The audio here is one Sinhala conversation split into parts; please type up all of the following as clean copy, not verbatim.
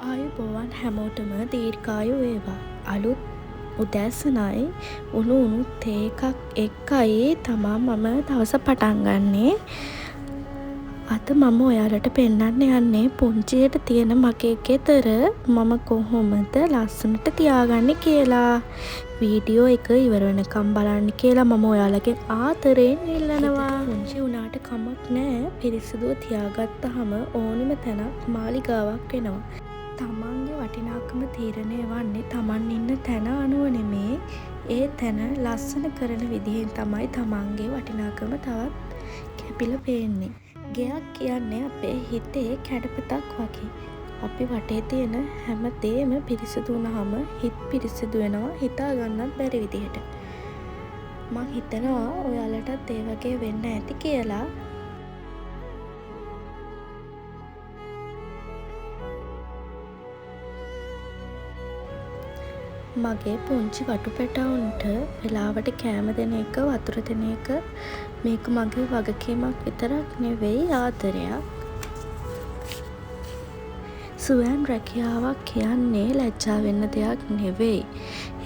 ආයුබෝවන් හැමෝටම දීර්ඝායු වේවා. අලුත් උදෑසනයි උණු උණු තේ එකක් එක්කයි තමා මම දවස පටන් ගන්නේ. අද මම ඔයාලට පෙන්නන්න යන්නේ පුංචියට තියෙන මගේ ගෙදර මම කොහොමද ලස්සනට තියාගන්නේ කියලා. වීඩියෝ එක ඉවර වෙනකම් බලන්න කියලා මම ඔයාලගෙන් ආදරයෙන් ඉල්ලනවා. ගෙදර පුංචි වුණාට කමක් නෑ. පිරිසිදුව තියාගත්තහම ඕනෙම තැනක් මාලිගාවක් වෙනවා. තමන්ගේ වටිනාකම තීරණය වන්නේ තමන් ඉන්න තැන අනුව නෙමේ, ඒ තැන ලස්සන කරන විදිහෙන් තමයි තමන්ගේ වටිනාකම තවත් කැපිලා පේන්නේ. ගෙයක් කියන්නේ අපේ හිතේ කැඩපතක් වගේ. අපි වටේ තියෙන හැම දේම පිරිසිදු වුණාම හිත් පිරිසිදු වෙනවා හිතා ගන්නත් බැරි විදිහට. මං හිතනවා ඔයාලටත් ඒ වගේ වෙන්න ඇති කියලා. මගේ පුංචි වටු පැටවුන්ට වෙලාවට කෑම දෙන එක, වතුර දෙන එක, මේක මගේ වගකීමක් විතරක් නෙවෙයි, ආදරයක්. ස්වයං රැකියාවක් කියන්නේ ලැජ්ජා වෙන්න දෙයක් නෙවෙයි.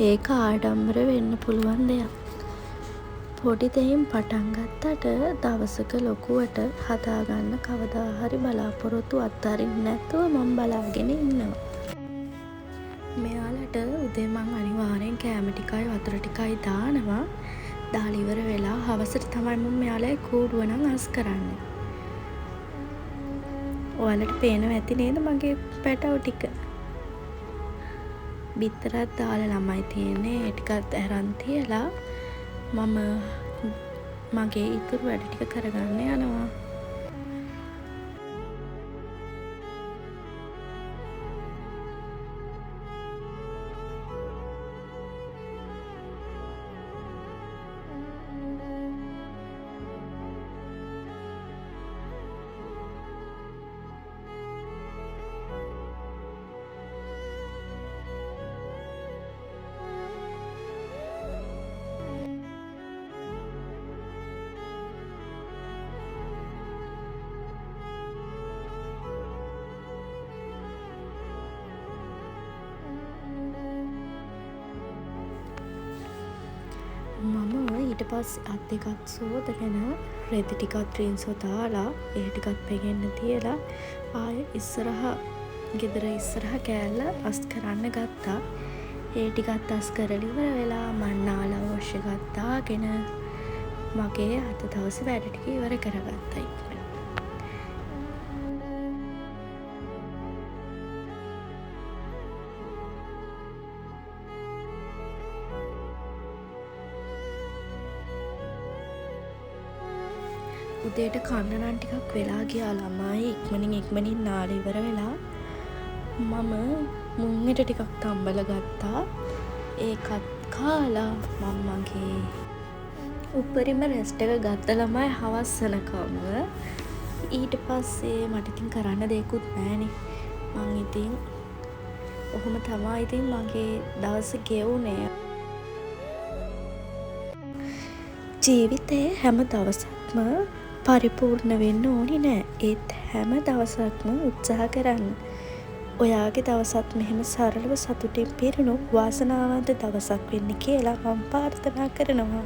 ඒක ආඩම්බර වෙන්න පුළුවන් දෙයක්. පොඩි දෙයින් පටන් ගත්තට දවසක ලොකුවට හදාගන්න කවදා හරි බලාපොරොත්තු අත්හරින් නැතුව මං බලාගෙන ඉන්නවා. මෙයාලට උදේ මං අනිවාර්යෙන් කෑම ටිකයි වතුර ටිකයි දානවා. දාලා ඉවර වෙලා හවසට තමයි මම මෙයාලගේ කූඩුව නම් අස් කරන්නේ. ඔයාලට පේනවා ඇති නේද මගේ පැටව් ටික? බිත්තරත් දාලා ළමයි තියෙන්නේ. ඒ ටිකත් අරන් තියලා මම මගේ ඉතුරු වැඩ ටික කරගන්න යනවා. මම ඊට පස්සේ අත් දෙකත් සෝදගෙන, රෙදි ටිකත් රින්සෝ දාලා, ඒ ටිකත් පෙගෙන්න තියලා, ආයෙ ඉස්සරහ ගෙදර ඉස්සරහ කෑල්ල අස් කරන්න ගත්තා. ඒ ටිකත් අස් කරලා ඉවර වෙලා මං නාලා වොෂ් එකක් දාගෙන මගේ අද දවසේ වැඩ ටික ඉවර කරගත්තා ඉක්මනින්. උදේට කන්න නම් ටිකක් වෙලා ගියා ළමයි. ඉක්මනින් ඉක්මනින් නාලා ඉවර වෙලා මම මුං ඇට ටිකක් තම්බලා ගත්තා. ඒකත් කාලා මං මගේ උපරිම රෙස්ට් එක ගත්ත ළමයි හවස් වෙනකම්ම. ඊට පස්සේ මට ඉතින් කරන්න දෙයක්වත් නෑනේ. මං ඉතින් ඔහොම තමා ඉතින් මගේ දවස ගෙවුනේ. ජීවිතේ හැම දවසක්ම පරිපූර්ණ වෙන්න ඕනි නෑ. ඒත් හැම දවසක්ම උත්සාහ කරන්න. ඔයාගේ දවසත් මෙහෙම සරලව සතුටින් පිරුණු වාසනාවන්ත දවසක් වෙන්න කියලා මම ප්‍රාර්ථනා කරනවා.